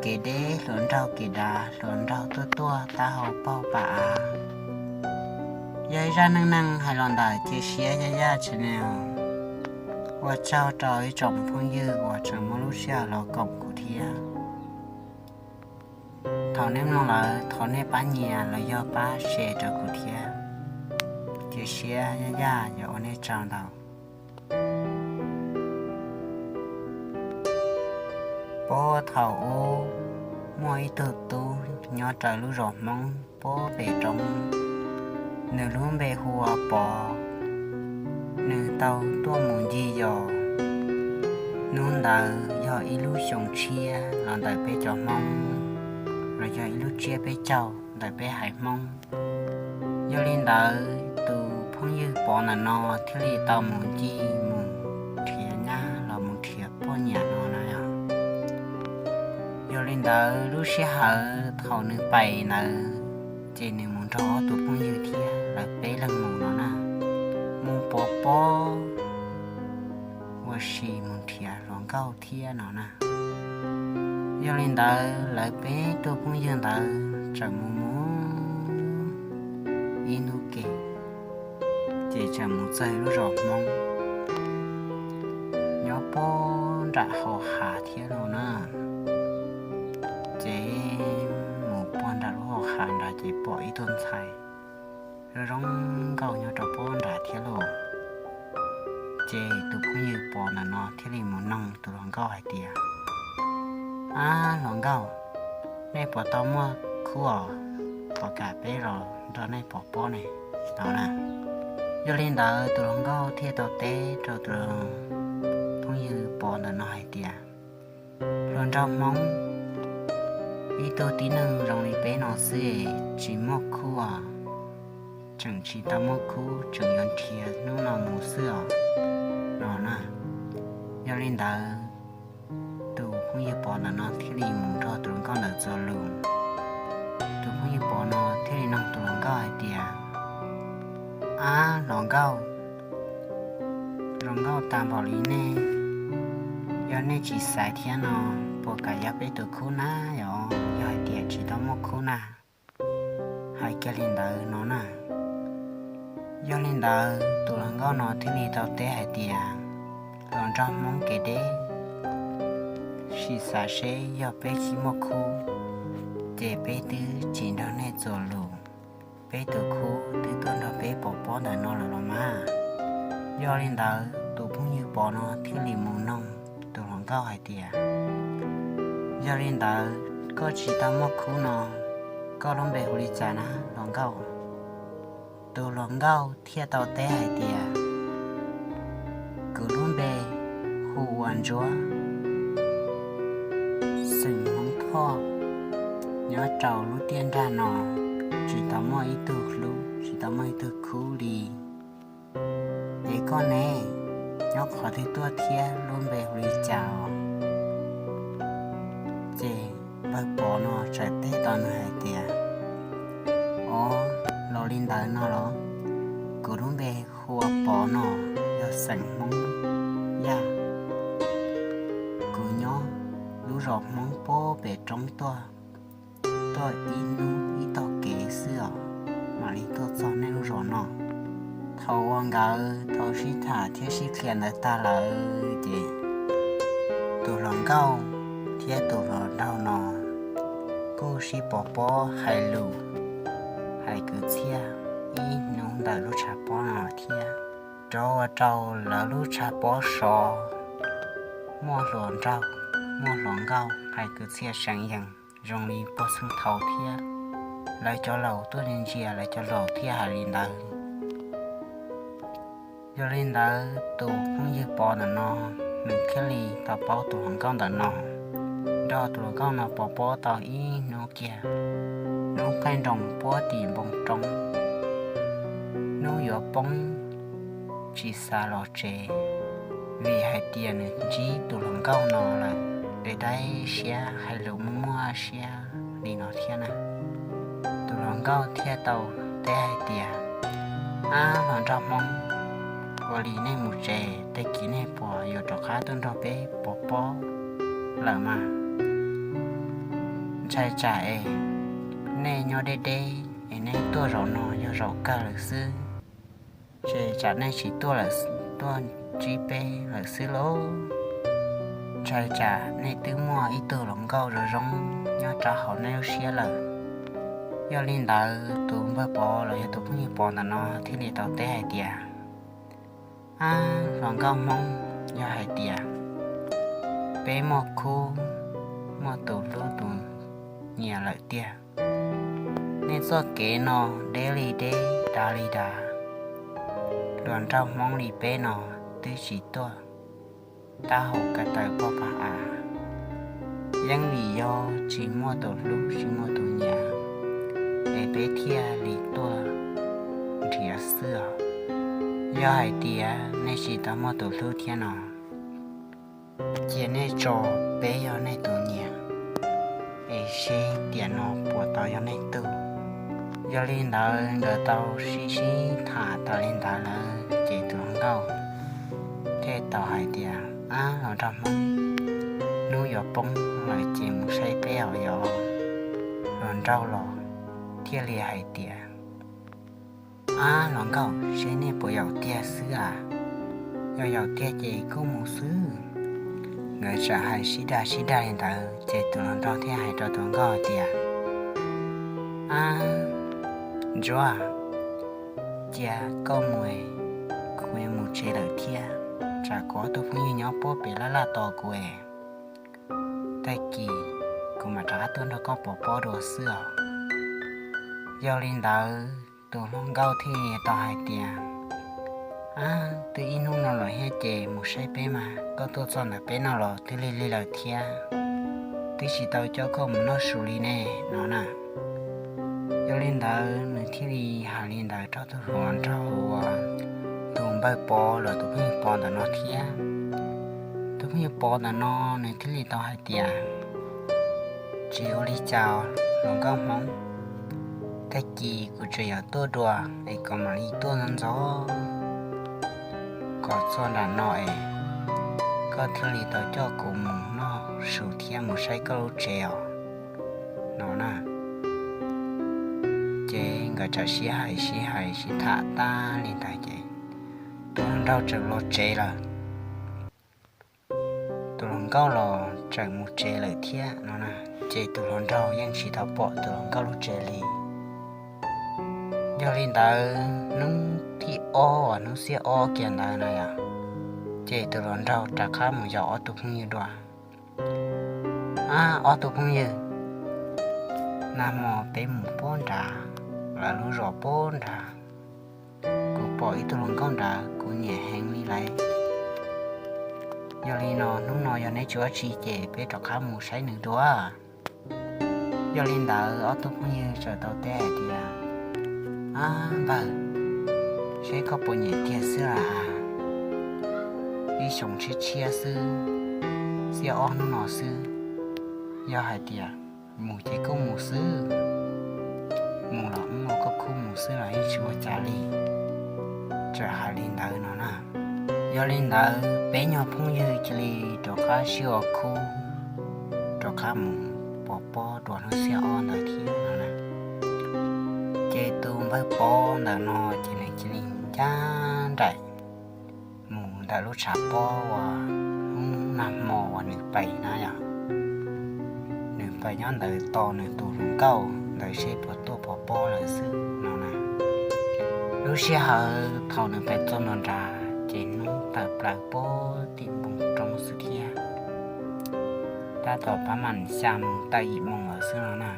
kev deb hluas nraug kev dav, hluas nraug tuaj tuaj taub hau paug pam av. Yog ib zaj neej neeg hais los ntawm Cia Siab Yaj Yaj channel. Ua tsaug rau ib tsoom phooj ywg uas tseem muaj lub sij hawm los koom kuv thiab. Thaum nej mloog lawm thov nej pab nyiam los yog pab share rau kuv thiab. Cia Siab Yaj Yaj yuav ua nej tsaug ntau. Puag thaum ub, muaj ib tug tub nyob rau lub zos Hmoob puag pem roob, nws lub npe hu ua Pov. Nws tau tuaj mus ncig yos, hnub ntawd yog ib lub xyoo tshiab los ntawm peb cov Hmoob, los yog ib lub tsiab peb caug ntawm peb haiv Hmoob. Yog li ntawd tus phooj ywg Pov ntawm no thiaj li tau mus ncig mus nrhiav nyab los mus nrhiav poj niam no na yog. Yog li ntawd lub sij hawm thaum nws pais ntawd, ces nws mus nrog ob tug phooj ywg thiab lawv peb leeg mus no na, mus pov pob, ua si mus nrhiav hluas nkauj thiab no na. Yog li ntawd lawv peb tug phooj ywg ntawd txawm mus mus ib hnub ke, ces txawm mus txog lub zos Hmoob nyob puag nram hauv hav thiab no na. Ces mus puag nram lub hauv hav nrad ces pom ib tug ntxhais zoo zoo nkauj nyob rau puag nrad thiab lauj. Ces tus phooj ywg Pov ntawm no thiaj li mus noog tus hluas nkauj hais tias, Ab hluas nkauj, nej puas tau muaj khub os? Puas kam peb los nrog nej pov pob ne? No na. Yog li ntawd tus hluas nkauj thiaj tau teb rau tus phooj ywg Pov ntawm no hais tias, Hluas nraug Hmoob, ib tug tib neeg zoo li peb no xwb tsis muaj khub os, tseem tsis tau muaj khub, tseem yuav nrhiav hnub no mus xwb os, no na. Yog li ntawd tus phooj ywg Pov ntawm no thiaj li mus nrog tus hluas nkauj ntawd txuas lus. Tus phooj ywg Pov no thiaj li noog tus hluas nkauj hais tias, Ab hluas nkauj, zoo nkauj tag npaum li nej, yog nej tsis xaiv thiab no, puas kam yog peb tus khub na? Yog, yog hais tias tsis tau muaj khub na. Hais kiag li ntawd no na. Yog li ntawd tus hluas nkauj no thiaj li tau teb hais tias, Hluas nraug Hmoob kev deb, sim xav seb yog peb tsis muaj khub, ces peb twb tsis nrog nej txuas lus, peb tus khub twb tuaj nrog peb pov pob ntawm no lawm los mas. Yog li ntawd tus phooj ywg Pov no thiaj li mus noog tus hluas nkauj hais tias, Yog li ntawd koj tsis tau muaj khub no, koj lub npe hu li cas na hluas nkauj? Tus hluas nkauj thiaj tau teb hais tias, Kuv lub npe hu ua Ntsuab, xeem Hmoob Thoj, nyob rau lub tiaj nrag no, tsis tau muaj ib tug hlub, tsis tau muaj ib tug khub li. Es koj ne, nyob qhov twg tuaj thiab lub npe hu li cas os? Ces npawg Pov no txawm teb tau nws hais tias, Os, los li ntawd no los, kuv lub npe hu ua Pov no, yog xeem Hmoob Yaj. Kuv nyob lub zos Hmoob puag pem roob tuaj, tuaj ib hnub ib tog kev xwb os, mam li tuaj txog nej lub zos no. Thaum uas nkawd tau sib tham thiab sib qhia ntawd tag lawm ces tus hluas nkauj thiab tus hluas nraug no kuj sib pov pob hais lus, hais kwv txhiaj ib hnub ntawm lub tshav pob no thiab, rau ua rau lawv lub tshav pob sov, muaj hluas nraug, muaj hluas nkauj hais kwv txhiaj seev yees zoo li puag txheej thaum thiab. Lawv cov laus tuaj ntsia ntsia lawv cov laus thiaj hais li ntawd. Yog li ntawd tus phooj ywg Pov ntawm no, nws thiaj li tau paub tus hluas nkauj ntawm no, nrog tus hluas nkauj no pov pob tau ib hnub kiag. Hnub qaij nroos puag tim npoo roob, hnub yuav poob tsis xav los tsev, vim hais tias nws ntsib tus hluas nkauj no lawm, es dai siab hais lus muaj muaj siab li no thiab na. Tus hluas nkauj thiaj tau teb hais tias, Ab hluas nraug Hmoob, ua li nej mus tsev, tag kis nej puas yuav rov qab tuaj nrog peb pov pob lawm mas? Ntshai tsam es nej nyob deb deb es nej tuaj zaum no yog zaum kawg lawm xwb, ces tsam nej tsis tuaj lawm, tuaj ntsib peb lawm xwb lauj. Ntshai tsam nej twb muaj ib tug hluas nkauj zoo zoo nyob rau hauv nej lub siab lawm. Yog li ntawd tus npawg Pov los yog tus phooj ywg Pov ntawm no thiaj li tau teb hais tias, Ab hluas nkauj Hmoob, yog hais tias peb muaj khub, muaj tus hlub tus nyiam lawm tiag, nej txoj kev no deb li deb, dav li dav, hluas nraug Hmoob li peb no twb tsis tuaj taub hau ko taw pog pag av. Yeej vim yog tsis muaj tus hlub tsis muaj tus nyiam es peb thiaj li tuaj nrhiav xwb os. Yog hais tias nej tsis tau muaj tus hlub thiab no, cia nej tso peb yog nej tus nyiam es seb tiam no puas tau yog nej tug. Yog li ntawd nkawd tau sib sib tham tas li ntawd lawm ces tus hluas nkauj thiaj tau hais tias, Ab hluas nraug Hmoob, hnub yuav poob lawm ces mus saib peb os yog. Hluas nraug los thiaj li hais tias, Ab hluas nkauj, seb nej puas yaum tiag xwb as. Yog yaum tiag ces kuj mus xwb. Nkawd txawm hais sib dag sib dag li ntawd ces tus hluas nraug thiaj hais rau tus hluas nkauj hais tias, Ab ntsuag, cia koj mus, kuv mus tsev lawm thiab, tsam kuv ob tug phooj ywg nyob puag pem laj laj tos kuv es, tag kis kuv mam rov qab tuaj nrog koj pov pob dua xwb os. Yog li ntawd tus hluas nkauj thiaj tau hais tias, Ab twb ib hnub no los thiab ces mus saib peb mas, koj tuaj txog ntawm peb no los twb lig lig lawm thiab, twb tsis tau coj koj mus noj su li ne no na. Yog li ntawd nws thiaj li hais li ntawd rau tus hluas nraug uas tus npawg Pov los tus phooj ywg Pov ntawm no thiab. Tus phooj ywg Pov ntawm no nws thiaj li tau hais tias, Tsis ua li cas hluas nkauj Hmoob, tag kis kuv tseem yuav tuaj dua es kuv mam li tuaj ntxov ntxov kom txog nram no es koj thiaj li tau coj kuv mus noj su thiab mus saib koj lub tsev os no na. Ces nkawd txawm sib hais sib hais sib tham tag li ntawd ces tus hluas nraug txawm los tsev lawm. Tus hluas nkauj los txawm mus tsev lawm thiab no na. Ces tus hluas nraug yeej tsis tau pom tus hluas nkauj lub tsev li. Yog li ntawd hnub thib ob uas hnub xiab ob kiag ntawd na yom, ces tus hluas nraug rov qab mus yaum ob tug phooj ywg dua. Ab ob tug phooj ywg, nag hmo peb mus puag nrad, lawv lub zos puag nrad, kuv pom ib tug hluas nkauj nrad kuv nyiam heev li lawm. Yog li no hnub no yog neb tsis ua tsi ces peb rov qab mus saib nws dua. Yog li ntawd ob tug phooj ywg txawm tau teb hais tias, Ab npawg, seb koj puas nyiam tiag xwb las? Ib xyoos tshiab tshiab xwb, xiab ob hnub no xwb, yog hais tias mus ces kuj mus xwb, mus los ua koj khub mus xwb los yeej tsis ua cas li. Txawm hais li ntawd no na. Yog li ntawd peb nyuag phooj ywg cia li rov qab sib ua khub, rov qab mus pov pob dua hnub xiab ob ntawd thiab no na. Ces tus npawg Pov ntawm no ces nws cia li ncaj nraim mus ntawm lub tshav pob uas hnub nag hmo uas nws pais na yom, nws pais nyob ntawd tos nws tus hluas nkauj ntawd seb puas tuaj pov pob lawm xwb no na. Lub sij hawm thaum nws pais txog nram nrad ces hnub tawm plaws puag tim npoo roob xwb thiab, tab tom pab mam xya mus tawm yim moo lawm xwb no na.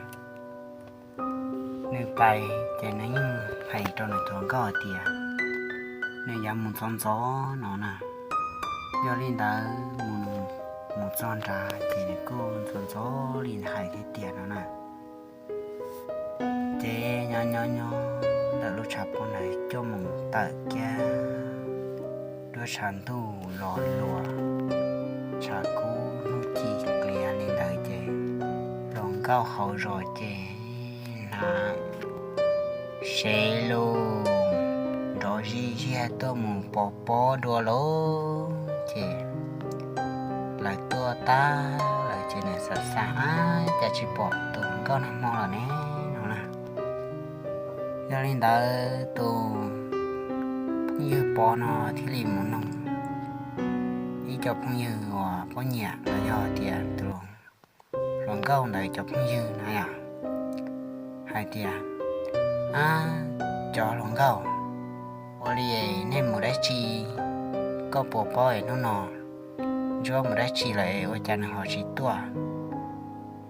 Nws pais ces nws yeej hais rau nws tus hluas nkauj hais tias nws yuav mus ntxov ntxov no na. Yog li ntawd mus, mus txog nrad ces nws kuj ntxov ntxov li hais thiab tiag no na. Ces nyob nyob nyob ntawm lub tshav pob ntawd coj mus tawm kiag, duab tshav ntuj los luas, tshav kub hnub ci pliav li ntawd ces hluas nkauj hauv zos ces hnav sev lus nrov zij ziag tuaj mus pov pob dua lauj. Ces lawv tuaj tag lawm ces nws xav xav, Ab, cas tsis pom tus hluas nkauj nag hmo lawm ne, no na. Yog li ntawd tus phooj ywg Pov no thiaj li mus noog ib co phooj ywg uas poj niam los yog tias tus hluas nkauj ntawd cov phooj ywg na yom, hais tias, Ab, cov hluas nkauj, ua li nej mus dab tsi? Koj puas paub es hnub no Ntsuab mus dab tsi lawm es ua cas nws ho tsis tuaj?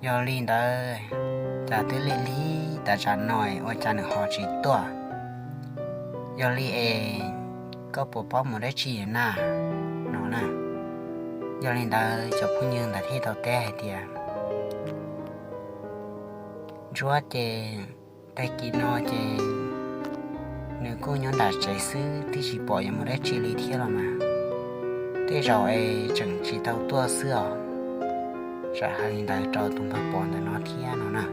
Yog li ntawd, cas twb lig lig tav tsam no es ua cas nws ho tsis tuaj? Yog li es koj puas paub mus dab tsi na? No na. Yog li ntawd cov phooj ywg ntawd thiaj tau teb hais tias, Ntsuab ces tag kis no ces nws kuj nyob nram tsev xwb, twb tsis pom yuav mus dab tsi li thiab los mas. Tej zaum es tseem tsis tau tuaj xwb os. Txawm hais li ntawd rau tus npawg Pov ntawm no thiab no na.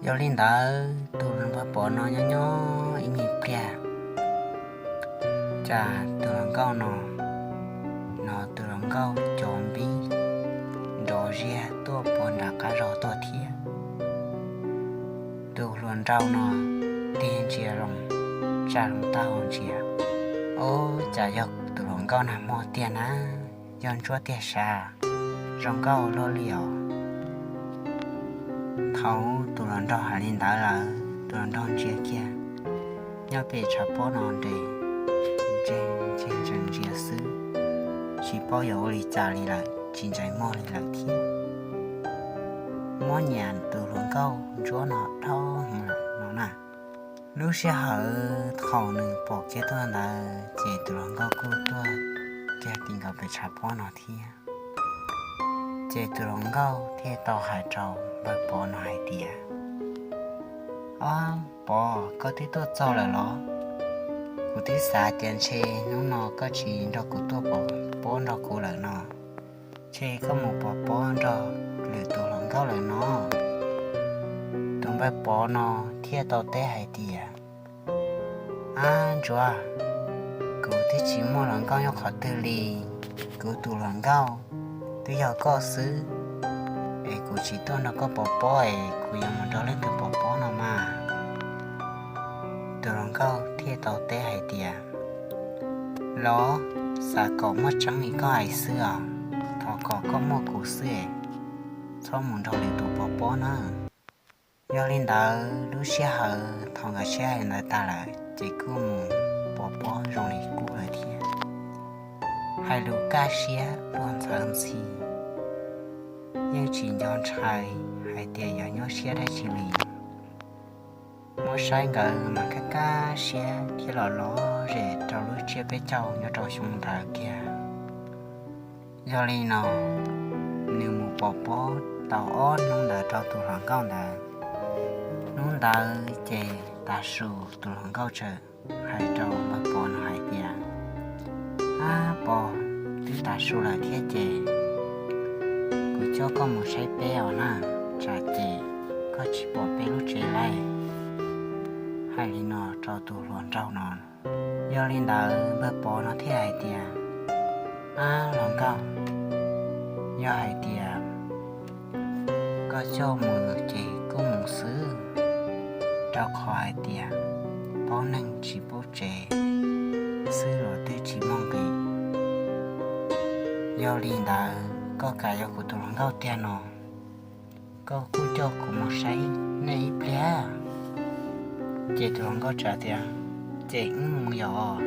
Yog li ntawd tus npawg Pov no nyob nyob ib me pliag, cas tus hluas nkauj no, no tus hluas nkauj cov npib nrov ziag tuaj puag nram qab zos tuaj thiab. Tus hluas nraug no tig ntsia los, tsa loo taub hau ntsia, Ob, cas yog tus hluas nkauj nag hmo tiag na, yog Ntsuab tiag sav, zoo nkauj luaj li os. Thaum tus hluas nraug hais li ntawd lawm, tus hluas nraug ntsia kiag nyob pem tshav pob no nres, ntsia ntsia xwb, tsis paub yuav ua li cas li lawm, tsis ntsais muag li lawm thiab. Muab nyiam tus hluas nkauj Ntsuab no dhau heev lawm no na. Lub sij hawm thaum nws pom kiag tuaj ntawd ces tus hluas nkauj kuj tuaj kiag tim nkawd pem tshav pob no thiab. Ces tus hluas nkauj thiaj tau hais rau npawg Pov no hais tias, Ob, Pov, koj twb tuaj txog lawm los? Kuv twb xav tias ntshe hnub no koj tsis nrog kuv tuaj pov pob nrog kuv lawm no, ntshe koj mus pov pob nrog lwm tus hluas nkauj lawm no. Tus npawg Pov no thiaj tau teb hais tias, Ab Ntsuab, kuv twb tsis muaj hluas nkauj nyob qhov twg li. Kuv tus hluas nkauj twb yog koj xwb, es kuv tsis tuaj nrog koj pov pob es kuv yuav mus nrog leej twg pov pob no mas? Tus hluas nkauj thiaj tau teb hais tias, Los, xav kom muaj tseeb li koj hais xwb os, thov kom koj muaj kuv xwb es txhob mus nrog lwm tus pov pob na. Yog li ntawd lub sij hawm thaum nkawd sib hais ntawd tas lawm ces kuj mus pov pob zoo li qub lawm thiab. Hais lus kaj siab luag ntxhawv ntxhi, yeej tsis nco ntshai hais tias yog nyuaj siab dab tsi li. Muab saib nkawd mas kaj kaj siab thiab los lom zem rau lub tsiab peb caug nyob rau xyoo ntawd kiag. Yog li no, nws mus pov pob tau ob hnub ntawd rau tus hluas nkauj ntawd. Hnub ntawd ces tav su tus hluas nkauj txawm hais rau npawg Pov no hais tias, Ab Pov, twb tav su lawm thiab ces kuv coj koj mus saib peb os na, tsam ces koj tsis pom peb lub tsev lauj. Hais li no rau tus hluas nraug no. Yog li ntawd npawg Pov no thiaj hais tias, Ab hluas nkauj, yog hais tias koj coj mus ces kuj mus xwb, rau qhov hais tias paub neeg tsis paub tsev, xwb los twb tsis muaj nqis. Yog li ntawd koj kam yog kuv tus hluas nkauj tiag no, koj kuj coj kuv mus saib nej ib pliag. Ces tus hluas nkauj txawm tias, Ces wb mus yom.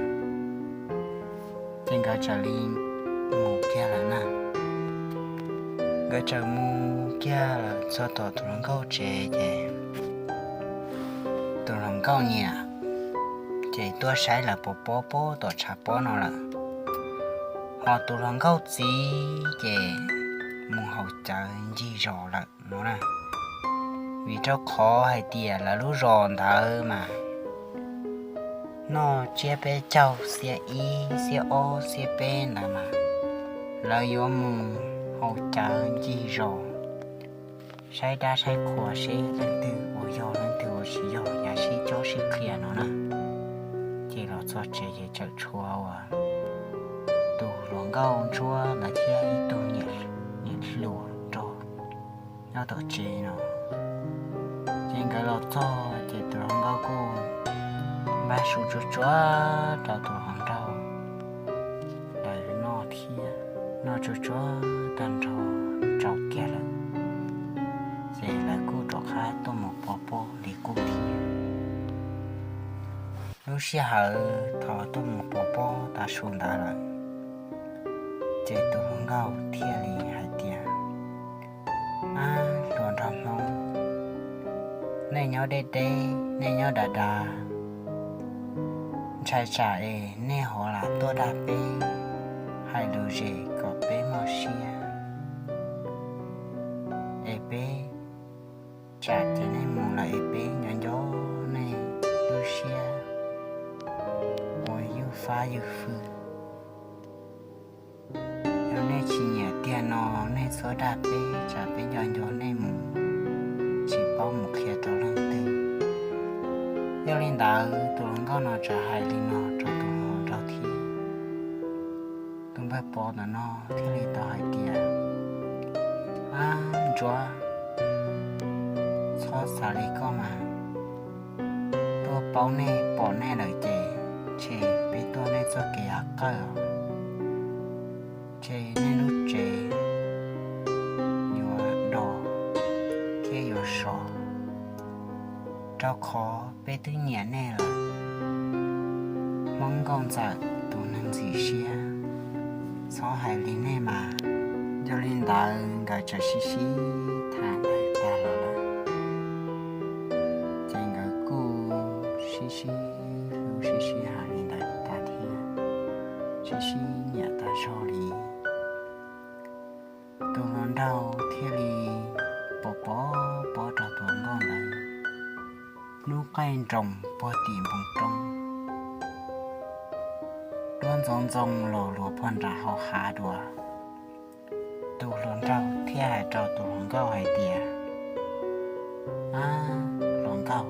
Ces nkawd txawm li mus kiag lawm na. Nkawd txawm mus kiag lawm txog tom tus hluas nkauj tsev ces tus hluas nkauj niam ces tuaj saib lawv pov pob puag tom tshav pob no lawm. Ho tus hluas nkauj txiv ces mus haus cawv ncig zos lawm no na. Vim rau qhov hais tias lawv lub zos ntawd mas noj tsiab peb caug xiab ib xiab ob xiab peb ntawd mas lawv yuav mus haus cawv ncig zos, saib dab saib qhua seb leej twg uas yog leej twg uas tsis yog, yav sib cob sib qhia no na. Ces los txog tsev ces txawm tshuav uas tus hluas nkauj ntsuab ntawd thiab ib tug niam hluas nrog nyob tom tsev no. Ces nkawd los txog ces tus hluas nkauj kuj npaj su tsuag tsuag rau tus hluas nraug lawv noj thiab. Noj tsuag tsuag tag nrho tsaus kiag lawm, ces lawv kuj rov qab tuaj mus pov pob li qub thiab. Lub sij hawm thaum tuaj mus pov pob tav su ntawd lawm, ces tus hluas nkauj thiaj li hais tias, Ab, hluas nraug Hmoob, nej nyob deb deb, nej nyob dav dav, ntshai tsam es nej ho lam tuaj dag peb, hais lus zes kom peb muaj siab, es peb tsam ces nej mus lawm es peb nco nco nej lub siab ua ywj fab ywj fwj. Yog nej tsis nyiam tiag no, nej txhob dag peb, tsam peb nco nco nej mus tsis paub mus qhia rau leej twg. Yog li ntawd tus hluas nkauj no txawm hais li no rau tus hluas nraug thiab. Tus npawg Pov ntawm no thiaj li tau hais tias, Ab, ntsuab, txhob xav li koj mas. Tuaj paub nej pom nej lawm ces ntshe peb tuaj nej txoj kev av qawj os, ntshe nej lub tsev yuav do thiab yuav sov, rau qhov peb twb nyiam nej lawm. Hmoob Nkauj Ntxawm tus neeg ntxim siab, txhob hais li nej mas. Yog li ntawd nkawd txawm sib sib tham ntawd tag los lawm, ces nkawd kuj sib sib hlub sib sib hais li ntawd tag thiab, sib sib nyiam tag zog li. Tus hluas nraug thiaj li pov pob pob rau tus hluas nkauj ntawd, hnub qaij nroos puag tim npoo roob, duab ntxoov ntxoo los luas puag nram hauv hav dua. Tus hluas nraug thiaj hais rau tus hluas nkauj hais tias, Ab, hluas nkauj,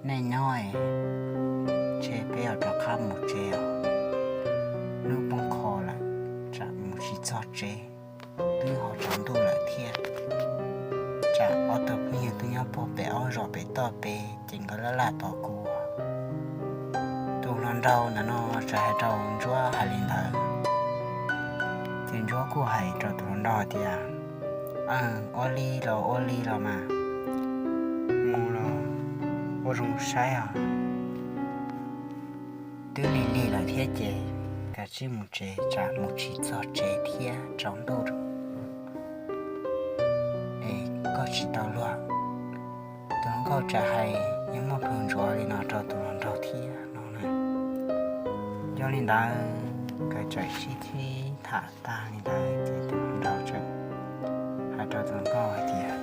nej nyob es ntshe peb yuav rov qab mus tsev os. Hnub poob qho lawm, tsam mus tsis txog tsev, twb ho tsaus ntuj lawm thiab. Tsam ob tug phooj ywg twb nyob puag pem ob zos pem toj pem ces nkawd laj laj tos kuv. Tus hluas nraug ntawm no txawm hais rau ntsuab hais li ntawd, ces ntsuab kuj hais rau tus hluas nraug tias, Ua li los ua li los mas, mus los ua zoo saib os. Twb lig lig lawm thiab ces kav tsij mus tsev, tsam mus tsis txog tsev thiab tsaus ntuj es koj tsis tau luag. Tus hluas nkauj txawm hais yeej muaj plhus ntsuav li no rau tus hluas nraug thiab no na. Yog li ntawd nkawd txawm sib sib tham tag li ntawd ces tus hluas nraug txawm hais rau tus hluas nkauj hais tias,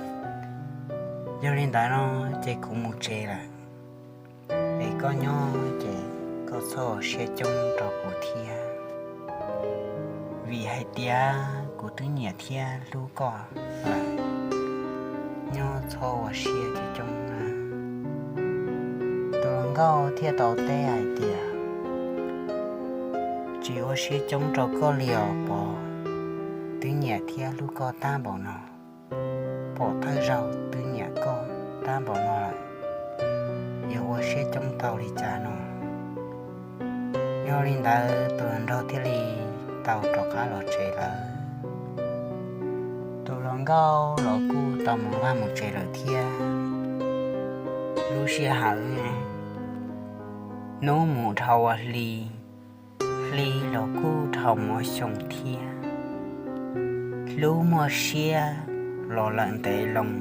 Yog li ntawd no ces kuv mus tsev lawm, es koj nyob ces koj txhob ua siab coob rau kuv thiab, vim hais tias kuv twb nyiam thiab hlub koj lawm, nyob txhob ua siab coob coob na. Tus hluas nkauj thiaj tau teb hais tias, Tsis ua siab coob rau koj li os Pov, twb nyiam thiab hlub koj tab npaum no, pom thawj zaug twb nyiam koj tab npaum no lawm, yuav ua siab coob tau li cas no. Yog li ntawd tus hluas nraug thiaj li tau rov qab los tsev lawm. Tus hluas nkauj los kuj tau mus vaj mus tsev lawm thiab. Lub sij hawm hnub mus dhau ua hli, hli los kuj dhau mus ua xyoo thiab. Hlub muaj siab los lawm ntev loo,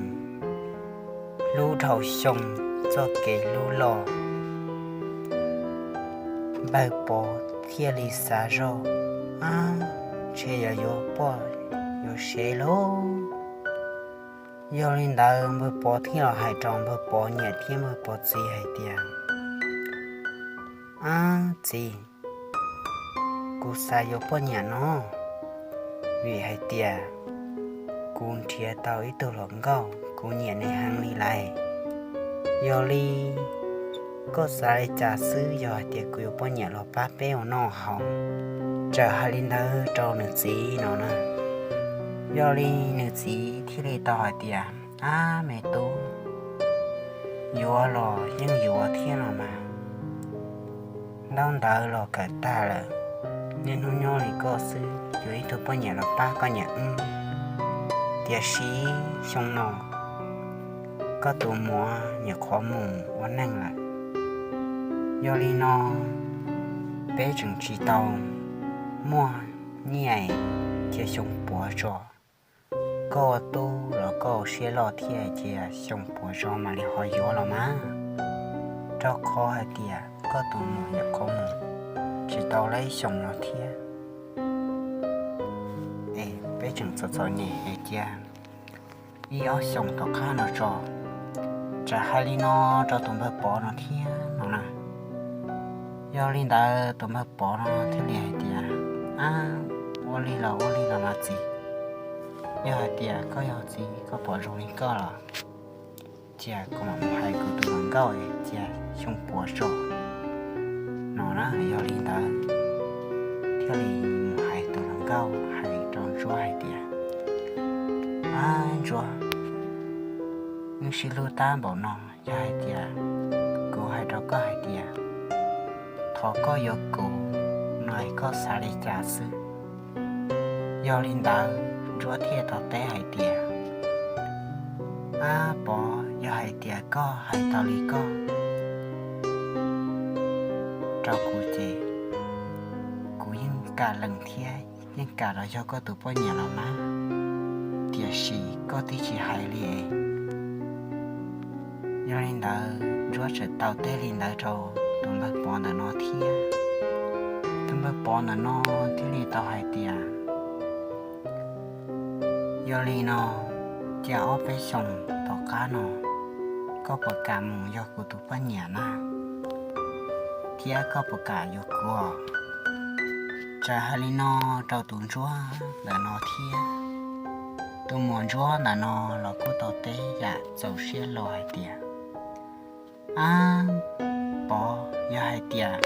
hlub dhau xyoo txoj kev hlub loj. Npawg Pov thiaj li xav zoj, Ab, ntshe yog yuav poj yuav sev lauj. Yog li ntawd npawg Pov thiaj los hais rau npawg Pov niam thiab npawg Pov txiv hais tias, Ab txiv, kuv xav yuav poj niam no, vim hais tias kuv nrhiav tau ib tug hluas nkauj kuv nyiam nws heev li lawm. Yog li koj xav li cas xwb, yog hais tias kuv yuav poj niam los pab peb ua noj haus? txawm hais li ntawd rau nws txiv no na. Yog li nws txiv thiaj li tau hais tias, Ab me tub, yuav los yeej yuav thiab no mas, ntaub ntawv los kawm tag lawm, niaj hnub nyob li koj xwb, yuav ib tug poj niam los pab koj niam wb. Tiam sis xyoo no koj tus muam nyuam qhuav mus ua neej lawm. Yog li no peb tseem tsis tau muaj nyiaj, cia xyoo puav tso. Koj ua tub los koj ua siab loj thiab, cia xyoo puav tso mam li ho yuav los mas. Rau qhov hais tias koj tus muam nyuam qhuav mus tsis tau lab xyoo no thiab. Es peb tseem txom txom nyem es cia ib ob xyoos tom qab no tso. Txawm hais li no rau tus npawg Pov no thiab no na. Yog li ntawd tus npawg Pov no thiaj li hais tias, Ab, ua li los ua li los mas txiv, yog hais tias koj yog txiv koj pom zoo li koj los cia kuv mam mus hais kuv tus hluas nkauj cia xyoo puav tso no na. Yog li ntawd thiaj li mus hais tus hluas nkauj, hais rau Ntsuab hais tias, Ab Ntsuab, wb sib hlub tab npaum no, yog hais tias kuv hais rau koj hais tias thov koj yuav kuv no es koj xav li cas xwb? Yog li ntawd Ntsuab thiaj tau teb hais tias, Ab Pov, yog hais tias koj hais tau li koj rau kuv ces kuv yeej kam lees thiab yeej kam los yog koj tus poj niam los mas, tiam sis koj twb tsis hais li. Yog li ntawd Ntsuab txawm tau teb li ntawd rau tus npawg Pov ntawm no thiab. Tus npawg Pov ntawm no thiaj li tau hais tias, Yog li no, cia ob peb xyoos tom qab no koj puas kam mus yog kuv tus poj niam na, thiab koj puas kam yuav kuv? Txawm hais li no rau tus Ntsuab ntawm no thiab. Tus muam Ntsuab ntawm no los kuj tau teb yam txaus siab los hais tias, Ab Pov, yog hais tias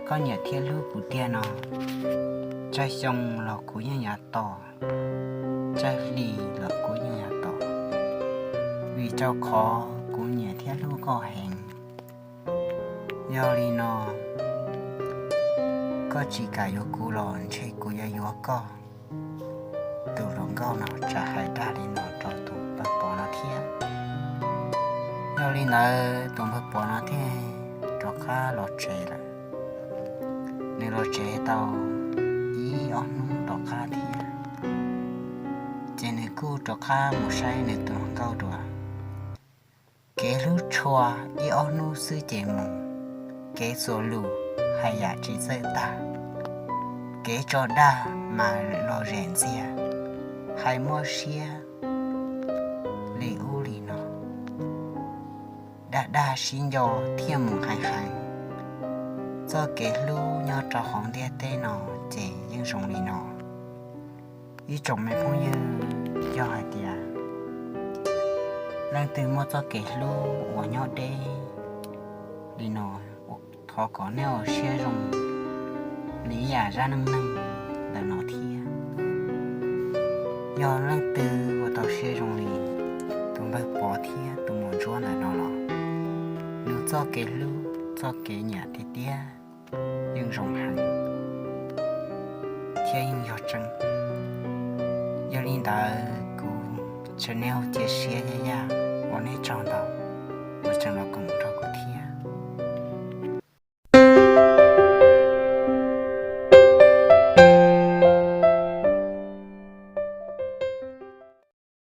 koj nyiam thiab hlub kuv tiag no, tsawg xyoo los kuv yeej yuav tos, tsawg hli los kuv yeej yuav tos, vim rau qhov kuv nyiam thiab hlub koj heev. Yog li no koj tsis kam yuav kuv los ntshe kuv yuav yuav koj. Tus hluas nkauj no txawm hais dag li no rau tus npawg Pov no thiab. Yog li ntawd tus npawg Pov no thiaj rov qab los tsev lawm. Nws los tsev tau ib ob hnub tom qab thiab, ces nws kuj rov qab mus saib nws tus hluas nkauj dua. Kev hlub tshua ib ob hnub xwb ces mus, kev txuas lus hais yam tsis txawj tag, kev tso dag mas los zem ntxiag, hais muaj siab li ub li no, dag dag sib nco thiaj mus heev heev. Txoj kev hlub nyob rau hauv ntiaj teb no ces yeej zoo li no. Ib tsoom me phooj ywg, yog hais tias leej twg muaj txoj kev hlub uas nyob deb li no, thov kom nej ua siab zoo li ib yam zaj neej neeg ntawm no thiab. Yog leej twg ua tau siab zoo li tus npawg Pov thiab tus muam Ntsuab ntawm no los, nws txoj kev hlub txoj kev nyiam tiag tiag yeej zoo heev thiab yeej yog tseeb. Yog li ntawd kuv channel Cia Siab Yaj Yaj ua nej tsaug ntau uas tseem los koom nrog